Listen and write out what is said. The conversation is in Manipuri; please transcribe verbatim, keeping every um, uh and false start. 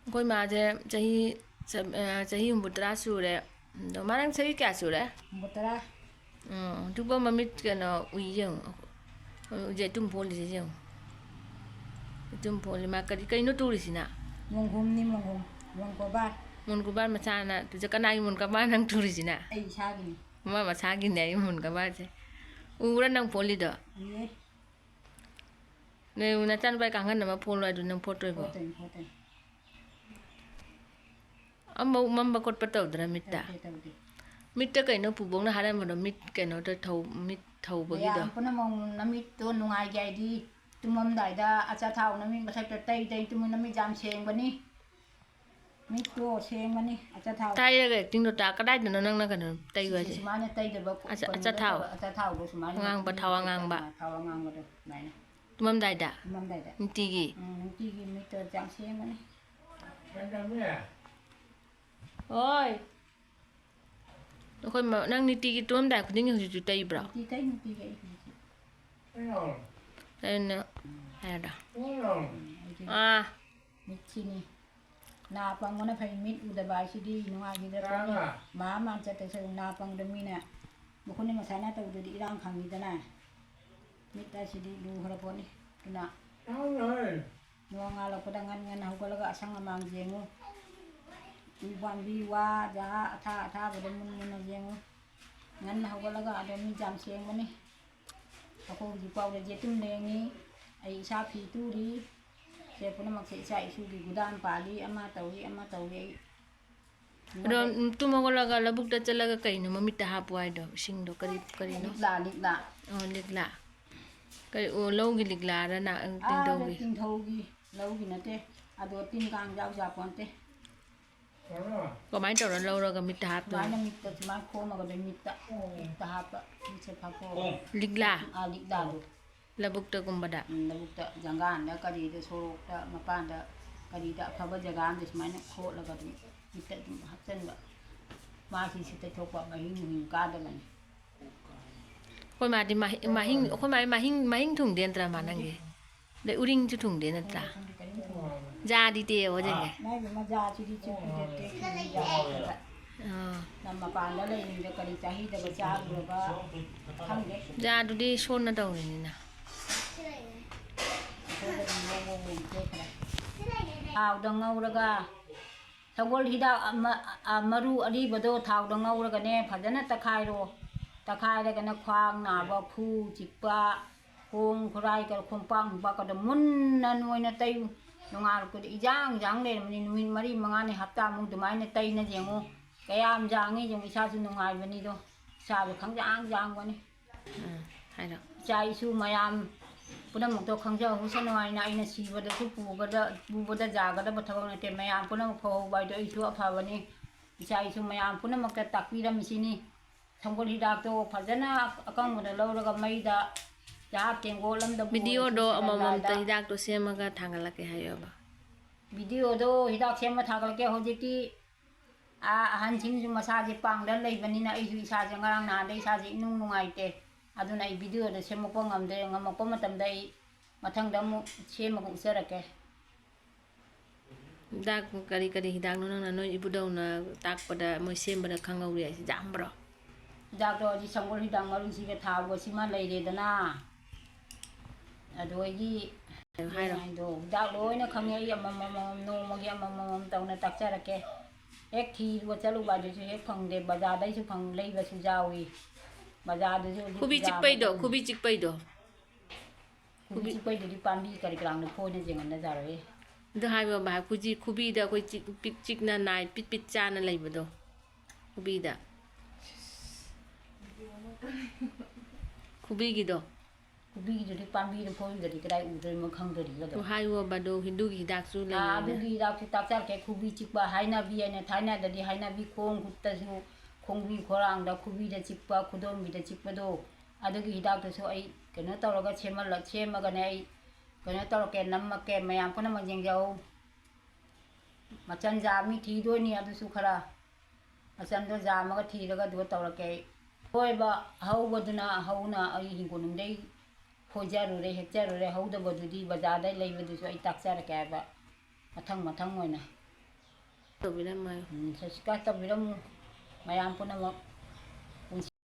ꯑꯩꯈꯣꯏ ꯃꯥꯁꯦ ꯆꯍꯤ ꯁ-, ꯑ, ꯆꯍꯤ ꯍꯨꯝꯐꯨꯇꯔꯥ ꯁꯨꯔꯦ꯫ ꯑꯗꯣ ꯃꯥ, ꯅꯪ ꯆꯍꯤ ꯀꯌꯥ ꯁꯨꯔꯦ? ꯍꯨꯝꯐꯨꯇꯔꯥ꯫ ꯎꯝ, ꯑꯗꯨꯒ ꯃꯃꯤꯠ ꯀꯩꯅꯣ ꯎꯏ ꯌꯦꯡꯉꯨ꯫ ꯍꯧꯖꯤꯛ ꯑꯗꯨꯝ ꯐꯣꯜꯂꯤꯁꯦ ꯌꯦꯡꯉꯨ꯫ ꯑꯗꯨꯝ ꯐꯣꯜꯂꯤ꯫ ꯃꯥ ꯀꯔꯤ, ꯀꯩꯅꯣ ꯇꯨꯔꯤꯁꯤꯅ? ꯃꯣꯟꯈꯨꯝꯅꯤ, ꯃꯣꯟꯈꯨꯝ꯫ ꯃꯣꯟꯀꯣꯕꯥꯔ꯫ ꯃꯣꯟꯀꯨꯕꯥꯔ ꯃꯆꯥꯅ ꯇꯨꯖ-, ꯀꯅꯥꯒꯤ ꯃꯣꯟꯀꯨꯕꯥꯔ ꯅꯪ ꯇꯨꯔꯤꯁꯤꯅ? ꯑꯩ ꯏꯁꯥꯒꯤꯅꯤ꯫ ꯃꯥ ꯃꯁꯥꯒꯤꯅꯦ ꯑꯩ ꯃꯣꯟꯀꯨꯕꯥꯔꯁꯦ꯫ ꯎꯕ꯭ꯔꯥ ꯅꯪ ꯐꯣꯜꯂꯤꯗꯣ? ꯎꯏꯌꯦ꯫ ꯅꯣꯏ ꯅꯆꯥꯅꯨꯄꯥꯒꯤ ꯀꯥꯡꯈꯟ ꯑꯃ ꯐꯣꯜꯂꯣ ꯍꯥꯏꯗꯨ ꯅꯪ ꯐꯣꯠꯇꯣꯏꯕꯣ? ꯐꯣꯠꯇꯣꯏꯅꯤ, ꯐꯣꯠꯇꯣꯏꯅꯤ꯫ ꯑꯃꯐꯥꯎ ꯃꯝꯕ ꯈꯣꯠꯄ ꯇꯧꯗ꯭ꯔꯥ ꯃꯤꯠꯇ? ꯇꯧꯗꯦ, ꯇꯧꯗꯦ꯫ ꯃꯤꯠꯇ ꯀꯩꯅꯣ ꯄꯨꯕꯣꯛꯅ ꯍꯥꯏꯔꯝꯕꯗꯣ, ꯃꯤꯠ ꯀꯩꯅꯣꯗ ꯊꯧ-, ꯃꯤꯠ ꯊꯧꯕꯒꯤꯗꯣ? ꯃꯌꯥꯝ ꯄꯨꯝꯅꯃꯛ ꯅꯃꯤꯠꯇꯣ ꯅꯨꯡꯉꯥꯏꯒꯦ ꯍꯥꯏꯗꯤ ꯇꯨꯝꯃꯝꯗꯥꯏꯗ ꯑꯆꯥꯊꯥꯎ ꯅꯃꯤꯠ ꯃꯊꯛꯇ ꯇꯩ ꯇꯩ ꯇꯨꯝꯃꯨ, ꯅꯃꯤꯠ ꯌꯥꯝ ꯁꯦꯡꯕꯅꯤ꯫ ꯃꯤꯠꯇꯣ ꯁꯦꯡꯕꯅꯤ, ꯑꯆꯥꯊꯥꯎ꯫ ꯇꯩꯔꯒ acting ꯗꯣ ꯇꯥ-, ꯀꯗꯥꯏꯗꯅꯣ ꯅꯪꯅ ꯀꯩꯅꯣ ꯇꯩꯌꯨ ꯁꯤꯁꯦ ꯍꯥꯏꯁꯦ? ꯁꯨꯃꯥꯏꯅ ꯇꯩꯗꯕ ꯑꯆꯥ-, ꯀꯩꯅꯣꯗꯣ ꯑꯆꯥꯊꯥꯎ꯫ ꯇꯧꯔ, ꯑꯆꯥꯊꯥꯎꯗꯣ ꯁꯨꯃꯥꯏꯅ ꯑꯉꯥꯡꯕ, ꯊꯥꯎ ꯑꯉꯥꯡꯕ꯫ ꯊꯥꯎ ꯑꯉꯥꯡꯕꯗꯣ ꯁꯨꯃꯥꯏꯅ꯫ ꯇꯨꯝꯃꯝꯗꯥꯏꯗ? ꯇꯨꯝꯃꯝꯗꯥꯏꯗ꯫ ꯅꯨꯡꯇꯤꯒꯤ? ꯎꯝ, ꯅꯨꯡꯇꯤꯒꯤ ꯃꯤꯠꯇꯣ ꯌꯥꯝ ꯁꯦꯡꯕꯅꯤ꯫ ꯍꯣꯏ꯫ ꯑꯩꯈꯣꯏ ꯃ-, ꯅꯪ ꯅꯨꯡꯇꯤꯒꯤ ꯇꯨꯝꯃꯝꯗꯥꯏ ꯈꯨꯗꯤꯡꯒꯤ ꯍꯧꯖꯤꯛꯁꯨ ꯇꯩꯕ꯭ꯔꯣ? ꯅꯨꯡꯇꯤ ꯇꯩ, ꯅꯨꯡꯇꯤꯒꯤ ꯑꯩ ꯍꯧꯖꯤꯛꯁꯨ꯫ ꯑꯩꯅ ꯍꯥꯏꯔꯗ꯭ꯔꯥ? ꯎꯝ, ꯑꯩꯗꯤ ꯑꯥ꯫ ꯃꯤꯠꯁꯤꯅꯤ꯫ ꯅꯥ ꯄꯪꯕꯅ ꯐꯩ, ꯃꯤꯠ ꯎꯗꯕ ꯍꯥꯏꯁꯤꯗꯤ ꯅꯨꯡꯉꯥꯏꯈꯤꯗ꯭ꯔ ꯄꯣꯠꯅꯤ꯫ ꯃꯥ ꯃꯥꯟ ꯆꯠꯇꯁꯨ ꯅꯥ ꯄꯪꯗ ꯃꯤꯅ ꯃꯈꯨꯠꯅ ꯃꯁꯥꯅ ꯇꯧꯗꯗꯤ ꯏꯔꯥꯡ ꯈꯪꯉꯤꯗꯅ꯫ ꯃꯤꯠ ꯍꯥꯏꯁꯤꯗꯤ ꯂꯨꯈ꯭ꯔ ꯄꯣꯠꯅꯤ꯫ ꯑꯗꯨꯅ ꯅꯣꯡ ꯉꯥꯜꯂꯛꯄꯗ ꯉꯟ ꯉꯟꯅ ꯍꯧꯒꯠꯂꯒ ꯑꯁꯪ ꯑꯃꯥꯟ ꯌꯦꯡꯉꯨ꯫ ꯎ ꯄꯥꯝꯕꯤ, ꯋꯥ, ꯖꯥ ꯑꯊꯥ ꯑꯊꯥꯕꯗ ꯃꯨꯟ ꯃꯨꯟꯅ ꯌꯦꯡꯉꯨ꯫ ꯉꯟꯅ ꯍꯧꯒꯠꯂꯒ ꯑꯗꯣ ꯃꯤꯠ ꯌꯥꯝ ꯁꯦꯡꯕꯅꯤ꯫ ꯑꯩꯈꯣꯏ ꯍꯧꯖꯤꯛ ꯐꯥꯎꯗ ꯌꯦꯇꯨꯝ ꯂꯦꯡꯉꯤ, ꯑꯩ ꯏꯁꯥ ꯐꯤ ꯇꯨꯔꯤ꯫ ꯁꯦ ꯄꯨꯝꯅꯃꯛꯁꯦ ꯏꯆꯥ ꯏꯁꯨꯒꯤ ꯒꯨꯗꯥꯟ ꯄꯥꯜꯂꯤ, ꯑꯃ ꯇꯧꯏ, ꯑꯃ ꯇꯧꯏ ꯑꯩ꯫ ꯑꯗꯣ, ꯎꯝ, ꯇꯨꯝ ꯍꯧꯒꯠꯂꯒ ꯂꯧꯕꯨꯛꯇ ꯆꯠꯂꯒ ꯀꯩꯅꯣ ꯃꯃꯤꯠꯇ ꯍꯥꯞꯄꯨ ꯍꯥꯏꯗꯣ? ꯏꯁꯤꯡꯗꯣ ꯀꯔꯤ, ꯀꯔꯤꯅꯣ? ꯂꯤꯛꯂꯥ, ꯂꯤꯛꯂꯥ꯫ ꯑꯣ, ꯂꯤꯛꯂꯥ꯫ ꯀꯔꯤ, ꯑꯣ, ꯂꯧꯒꯤ ꯂꯤꯛꯂꯥꯔ ꯅ-, ꯑꯥꯗ ꯇꯤꯡꯊꯧꯒꯤ? ꯇꯤꯡꯊꯧꯒꯤ, ꯂꯧꯒꯤ ꯅꯠꯇꯦ꯫ ꯑꯗꯣ ꯇꯤꯟ ꯀꯥꯡ ꯌꯥꯎ ꯌꯥꯄꯣꯟꯇꯦ꯫ ꯀꯃꯥꯏꯅ ꯇꯧꯔ ꯂꯧꯔꯒ ꯃꯤꯠꯇ ꯍꯥꯞꯇꯣꯏꯅꯣ? ꯁꯨꯃꯥꯏꯅ ꯃꯤꯠꯇ ꯁꯨꯃꯥꯏꯅ ꯈꯣꯝꯃꯒ ꯑꯗꯨꯝ ꯃꯤꯠꯇ, ꯃꯤꯠꯇ ꯍꯥꯞꯄ, ꯃꯤꯠꯁꯦ ꯐꯥꯛꯇꯣꯛꯑꯒ꯫ ꯂꯤꯛꯂꯥ? ꯑꯥ, ꯂꯤꯛꯂꯥꯗꯣ꯫ ꯂꯧꯕꯨꯛꯇꯒꯨꯝꯕꯗ? ꯎꯝ, ꯂꯧꯕꯨꯛꯇ, ꯖꯪꯒꯥꯟꯗ, ꯀꯔꯤꯗ, ꯁꯣꯔꯣꯛꯇ, ꯃꯄꯥꯟꯗ, ꯀꯔꯤꯗ, ꯑꯐꯕ ꯖꯒꯥ ꯑꯃꯗ ꯁꯨꯃꯥꯏꯅ ꯈꯣꯠꯂꯒ ꯑꯗꯨꯝ ꯃꯤꯠꯇ ꯑꯗꯨꯝ ꯍꯥꯞꯆꯟꯕ꯫ ꯃꯥꯁꯤ ꯁꯤ ꯇꯩꯊꯣꯛꯄ, ꯃꯍꯤꯡ ꯅꯨꯡꯍꯤꯡ ꯀꯥꯗꯕꯅꯤ꯫ ꯑꯩꯈꯣꯏ ꯃꯥꯗꯤ ꯃꯍꯤ-, ꯃꯍꯤꯡ, ꯑꯩꯈꯣꯏ ꯃꯥꯗꯤ ꯃꯍꯤꯡ, ꯃꯍꯤꯡ ꯊꯨꯡꯗꯦ ꯅꯠꯇ꯭ꯔꯥ ꯃꯥ ꯅꯪꯒꯤ? ꯑꯗꯩ ꯎꯔꯤꯡꯁꯨ ꯊꯨꯡꯗꯦ ꯅꯠꯇ꯭ꯔꯥ? ꯈꯪꯗꯦ, ꯀꯔꯤꯝ ꯊꯨꯡꯗꯦ꯫ ꯖꯥꯗꯤ ꯇꯦꯛꯑꯦꯕ ꯍꯧꯖꯤꯛꯁꯦ꯫ ꯃꯥꯒꯤ ꯃꯖꯥꯁꯤꯗꯤ ꯆꯨꯞꯄꯨꯗꯦ, ꯇꯦꯛꯈꯤꯕ ꯌꯥꯎꯈ꯭ꯔꯦ꯫ ꯑꯥ꯫ ꯅꯝ ꯃꯄꯥꯟꯗ ꯂꯩꯔꯤꯉꯩꯗ ꯀꯔꯤ ꯆꯍꯤꯗꯒ ꯆꯥꯔꯨꯔꯕ ꯈꯪꯗꯦ꯫ ꯖꯥꯗꯨꯗꯤ ꯁꯣꯟꯅ ꯇꯧꯔꯤꯅꯤꯅ꯫ ꯑꯩꯈꯣꯏꯗꯗꯤ ꯉꯧ ꯉꯧ ꯉꯧ ꯇꯦꯛꯈ꯭ꯔꯦ꯫ ꯊꯥꯎꯗ ꯉꯧꯔꯒ ꯁꯒꯣꯜ ꯍꯤꯗꯥꯛ ꯑꯃ-, ꯑ, ꯃꯔꯨ ꯑꯔꯤꯕꯗꯣ ꯊꯥꯎꯗ ꯉꯧꯔꯒꯅꯦ ꯐꯖꯅ ꯇꯛꯈꯥꯏꯔꯣ꯫ ꯇꯛꯈꯥꯏꯔꯒꯅ ꯈ꯭ꯋꯥꯡ ꯅꯥꯕ, ꯈꯨ ꯆꯤꯛꯄ, ꯈꯣꯡ ꯈꯨꯔꯥꯏ ꯀ-, ꯈꯣꯡꯄꯥꯛ ꯅꯨꯡꯄꯥꯛꯀꯗꯣ ꯃꯨꯟꯅ ꯅꯣꯏꯅ ꯇꯩꯌꯨ꯫ ꯅꯣꯡꯉꯥꯜꯂꯛꯄꯗ ꯏꯖꯥꯡ ꯖꯥꯡ ꯂꯩꯔꯝꯃꯅꯤ꯫ ꯅꯨꯃꯤꯠ ꯃꯔꯤ ꯃꯉꯥꯅꯤ ꯍꯞꯇꯥꯃꯨꯛ ꯑꯗꯨꯃꯥꯏꯅ ꯇꯩꯅ ꯌꯦꯡꯉꯨ꯫ ꯀꯌꯥꯝ ꯖꯥꯡꯉꯤ ꯌꯦꯡꯉꯨ, ꯏꯁꯥꯁꯨ ꯅꯨꯡꯉꯥꯏꯕꯅꯤꯗꯣ꯫ ꯏꯁꯥꯁꯨ ꯈꯪꯖꯥꯡ ꯖꯥꯡꯕꯅꯤ꯫ ꯎꯝ, ꯍꯥꯏꯔꯣ꯫ ꯏꯆꯥ ꯏꯁꯨ ꯃꯌꯥꯝ ꯄꯨꯝꯅꯃꯛꯇꯣ ꯈꯪꯖꯍꯧꯁꯅꯨ ꯍꯥꯏꯅ ꯑꯩꯅ ꯁꯤꯕꯗꯁꯨ ꯄꯨꯒꯗ-, ꯄꯨꯕꯗ ꯌꯥꯒꯗꯕ ꯊꯕꯛ ꯅꯠꯇꯦ꯫ ꯃꯌꯥꯝ ꯄꯨꯝꯅꯃꯛ ꯐꯍꯧꯕ ꯍꯥꯏꯗꯣ ꯑꯩꯁꯨ ꯑꯐꯕꯅꯤ꯫ ꯏꯆꯥ ꯏꯁꯨ ꯃꯌꯥꯝ ꯄꯨꯝꯅꯃꯛꯇ ꯇꯥꯛꯄꯤꯔꯝꯃꯤꯁꯤꯅꯤ꯫ ꯁꯪꯒꯣꯜ ꯍꯤꯗꯥꯛꯇꯣ ꯐꯖꯅ ꯑꯀꯪꯕꯗ ꯂꯧꯔꯒ ꯃꯩꯗ ꯆꯍꯥꯛ ꯇꯦꯡꯒꯣꯠ ꯑꯃꯗꯕꯨ ꯚꯤꯗꯤꯑꯣꯗꯣ ꯑꯣꯏꯔꯁꯨ, ꯑꯃꯃꯝꯇ ꯁꯤꯡꯒꯜꯗ ꯍꯤꯗꯥꯛꯇꯣ ꯁꯦꯝꯃꯒ ꯊꯥꯡꯒꯠꯂꯛꯀꯦ ꯍꯥꯏꯌꯣꯕ꯫ ꯚꯤꯗꯤꯑꯣꯗꯣ ꯍꯤꯗꯥꯛ ꯁꯦꯝꯃ ꯊꯥꯒꯠꯂꯛꯀꯦ꯫ ꯍꯧꯖꯤꯛꯇꯤ, ꯑ, ꯑꯍꯟꯁꯤꯡꯁꯨ ꯃꯁꯥꯁꯦ ꯄꯥꯡꯗ ꯂꯩꯕꯅꯤꯅ ꯑꯩꯁꯨ ꯏꯁꯥꯁꯦ ꯉꯔꯥꯡ ꯅꯍꯥꯟꯗꯩ ꯏꯁꯥꯁꯦ ꯏꯅꯨꯡ ꯅꯨꯡꯉꯥꯏꯇꯦ꯫ ꯑꯗꯨꯅ ꯑꯩ ꯚꯤꯗꯤꯑꯣꯗꯣ ꯁꯦꯝꯃꯛꯄ ꯉꯝꯗ꯭ꯔꯦ꯫ ꯉꯝꯃꯛꯄ ꯃꯇꯝꯗ ꯑꯩ ꯃꯊꯪꯗ ꯑꯃꯨꯛ ꯁꯦꯝꯃꯒ ꯎꯠꯆꯔꯛꯀꯦ꯫ ꯍꯤꯗꯥꯛ ꯀꯔꯤ ꯀꯔꯤ ꯍꯤꯗꯥꯛꯅꯣ ꯅꯪꯅ ꯅꯣꯏ ꯏꯕꯨꯙꯧꯅ ꯇꯥꯛꯄꯗ ꯃꯣꯏ ꯁꯦꯝꯕꯗ ꯈꯪꯍꯧꯔꯤ ꯍꯥꯏꯁꯦ ꯌꯥꯝꯕ꯭ꯔꯣ? ꯍꯤꯗꯥꯛꯇꯣ ꯍꯧꯖꯤꯛ ꯁꯪꯒꯣꯜ ꯍꯤꯗꯥꯛ ꯃꯔꯨꯁꯤꯒ ꯊꯥꯎꯒꯁꯤꯃ ꯂꯩꯔꯦꯗꯅ, ꯑꯗꯨꯗꯒꯤ ꯍꯥꯏꯔꯣ꯫ ꯍꯥꯏꯗꯣ ꯍꯤꯗꯥꯛ ꯂꯣꯏꯅ ꯈꯪꯉꯦ ꯑꯩ꯫ ꯑꯃꯃꯝ ꯑꯃꯃꯝ ꯅꯣꯡꯃꯒꯤ ꯑꯃꯃꯝ ꯇꯧꯅ ꯇꯥꯛꯆꯔꯛꯀꯦ꯫ ꯍꯦꯛ ꯊꯤꯕ ꯆꯠꯂꯨꯕ ꯑꯗꯨꯁꯨ ꯍꯦꯛ ꯐꯪꯗꯦ, ꯕꯖꯥꯔꯗꯩꯁꯨ ꯐꯪ-, ꯂꯩꯕꯁꯨ ꯌꯥꯎꯏ꯫ ꯕꯖꯥꯔꯗꯁꯨ ꯍꯧꯖꯤꯛ ꯈꯨꯕꯤ ꯌꯥꯝꯕ ꯆꯤꯛꯄꯩꯗꯣ, ꯃꯇꯝ-, ꯈꯨꯕꯤ ꯆꯤꯛꯄꯩꯗꯣ꯫ ꯈꯨꯕꯤ ꯆꯤꯛꯄꯩꯗꯨꯗꯤ ꯄꯥꯝꯕꯤ ꯀꯔꯤ ꯀꯔꯥꯡꯗ ꯐꯣꯏꯅ ꯌꯦꯡꯍꯟꯅꯖꯔꯣꯏ꯫ ꯑꯗꯨ ꯍꯥꯏꯕ ꯕꯥ, ꯈꯨꯖꯤ-, ꯈꯨꯕꯤꯗ ꯑꯩꯈꯣꯏ ꯆꯤꯛ-, ꯄꯤꯛ ꯆꯤꯛꯅ ꯅꯥꯏ, ꯄꯤꯠ ꯄꯤꯠ ꯆꯥꯅ ꯂꯩꯕꯗꯣ꯫ ꯈꯨꯕꯤꯗ꯫ ꯈꯨꯕꯤꯒꯤꯗꯣ꯫ ꯈꯨꯕꯤꯒꯤꯗꯨꯗꯤ ꯄꯥꯝꯕꯤꯗ ꯐꯣꯏꯗ꯭ꯔꯗꯤ ꯀꯗꯥꯏ ꯎꯗꯣꯏꯅꯣ ꯈꯪꯗꯣꯔꯤꯒꯦ ꯑꯗꯣ꯫ ꯑꯗꯨ ꯍꯥꯏꯌꯣꯕ, ꯑꯗꯣ ꯍꯤꯟꯗꯨꯒꯤ ꯍꯤꯗꯥꯛꯁꯨ ꯑꯥ, ꯂꯩꯌꯦꯅ꯫ ꯑꯗꯨꯒꯤ ꯍꯤꯗꯥꯛꯁꯨ ꯇꯥꯛꯆꯔꯛꯀꯦ꯫ ꯈꯨꯕꯤ ꯆꯤꯛꯄ ꯍꯥꯏꯅꯕꯤ ꯍꯥꯏꯅ ꯊꯥꯏꯅꯗꯗꯤ ꯍꯥꯏꯅꯕꯤ ꯈꯣꯡ ꯈꯨꯠꯇꯁꯨ, ꯈꯣꯡꯕꯤ ꯈꯣꯔꯥꯡꯗ ꯈꯨꯕꯤꯗ ꯆꯤꯛꯄ, ꯈꯨꯗꯣꯝꯕꯤꯗ ꯆꯤꯛꯄꯗꯣ, ꯑꯗꯨꯒꯤ ꯍꯤꯗꯥꯛꯇꯨꯁꯨ ꯑꯩ ꯀꯩꯅꯣ ꯇꯧꯔꯒ ꯁꯦꯝꯍꯜꯂ-, ꯁꯦꯝꯃꯒꯅꯦ ꯑꯩ ꯀꯩꯅꯣ ꯇꯧꯔꯛꯀꯦ, ꯅꯝꯃꯛꯀꯦ꯫ ꯃꯌꯥꯝ ꯄꯨꯝꯅꯃꯛ ꯌꯦꯡꯖꯧ꯫ ꯃꯆꯜ ꯌꯥꯝꯃꯤ ꯊꯤꯗꯣꯏꯅꯤ ꯑꯗꯨꯁꯨ ꯈꯔ꯫ ꯃꯆꯜꯗꯣ ꯌꯥꯝꯃꯒ ꯊꯤꯔꯒ ꯑꯗꯨꯒ ꯇꯧꯔꯛꯀꯦ ꯑꯩ꯫ ꯍꯣꯏꯕ, ꯍꯧꯕꯗꯨꯅ ꯍꯧꯅ ꯑꯩ ꯍꯤꯡꯒꯣꯜꯅꯨꯡꯗꯩ ꯐꯣꯏꯖꯔꯨꯔꯦ, ꯍꯦꯛꯆꯔꯨꯔꯦ꯫ ꯍꯧꯗꯕꯗꯨꯗꯤ ꯕꯖꯥꯔꯗꯩ ꯂꯩꯕꯗꯨꯁꯨ ꯑꯩ ꯇꯥꯛꯆꯔꯛꯀꯦ ꯍꯥꯏꯕ꯫ ꯃꯊꯪ ꯃꯊꯪ ꯑꯣꯏꯅ꯫ ꯇꯧꯕꯤꯔꯝꯃꯣ꯫ ꯎꯝ, subscribe ꯇꯧꯕꯤꯔꯝꯃꯨ ꯃꯌꯥꯝ ꯄꯨꯝꯅꯃꯛ꯫